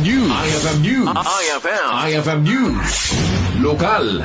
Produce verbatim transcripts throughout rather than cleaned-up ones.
News. I F M News. I F M. I F M News. Lokal.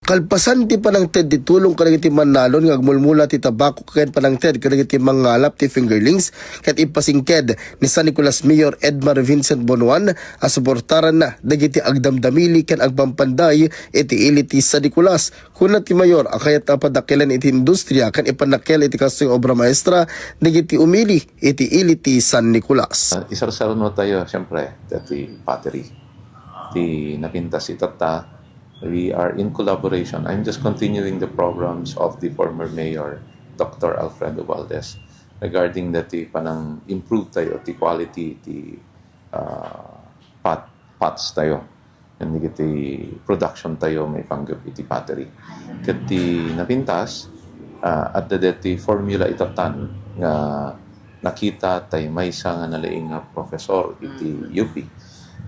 Kalpasan ti panangted ti tulong kadagiti mannalon nga agmulmula ti tabako ken panangted kadagiti mangngalap ti fingerlings ket ipasingked ni San Nicolas Mayor Edmar Vincent Bonuan a suportaranna dagiti agdamdamili ken agpampanday iti ili ti San Nicolas. Kuna ti Mayor a kayatna a padakelen iti industria ken ipannakkel iti kastoy obra maestra dagiti umili iti ili ti San Nicolas. Ah, isarsaruno tayo, siyempre, dati pottery. Ti napintas itatta, we are in collaboration. I'm just continuing the programs of the former mayor, Doctor Alfredo Valdez, regarding dati panang-improve tayo ti quality ti, ah, pot, pots tayo. Ken dagiti production tayo maipanggep iti pottery. Ket ti napintas, ah, adda deti formula itattan nga nakita tay maysa nga nalaing nga professor iti U P.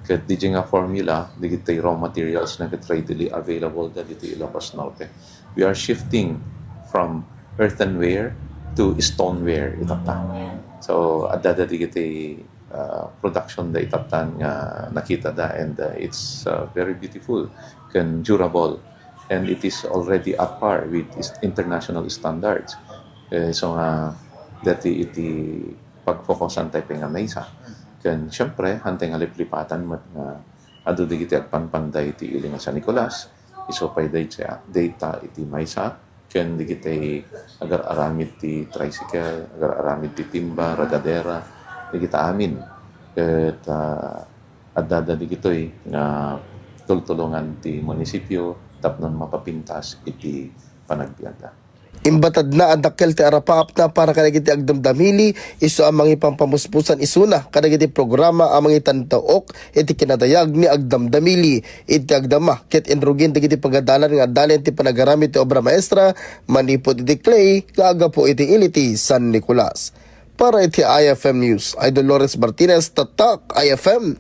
Ket digi nga formula, dagiti raw materials na ket readily available da diti Ilocos Norte. We are shifting from earthenware to stoneware itatta. So, adda da dagiti, ah, production da itattan nga nakita da, and, ah, it's, ah, very beautiful ken durable, and it is already at par with is-, international standards. Eh, so nga, dati iti pagfokusan tayo nga maysa. Ken siyempre, hantay nga liplipatan met nga adu dagiti agpanpanday iti ili nga San Nicolas, isu pay dayta, dayta iti maysa, ken dagiti agar-aramid ti tricycle, agar-aramid ti timba, ragadera, dagita amin. Ket, ah, adda da dagitoy nga tultulongan ti munisipyo tapno mapapintas iti panagbiagda. Imbatadna a dakkel ti arapaapna para kadagiti agdamdamili, isu a mangipampamuspusan isuna kadagiti programa a mangitantaok iti kinadayag ni agdamdamili. Iti agdama ket inrugin dagiti pagadalan nga adalen ti panagaramid ti obra maestra manipud iti clay nga aggapu iti ili ti San Nicolas. Para iti I F M News, I Dolores Martinez, Tatak I F M.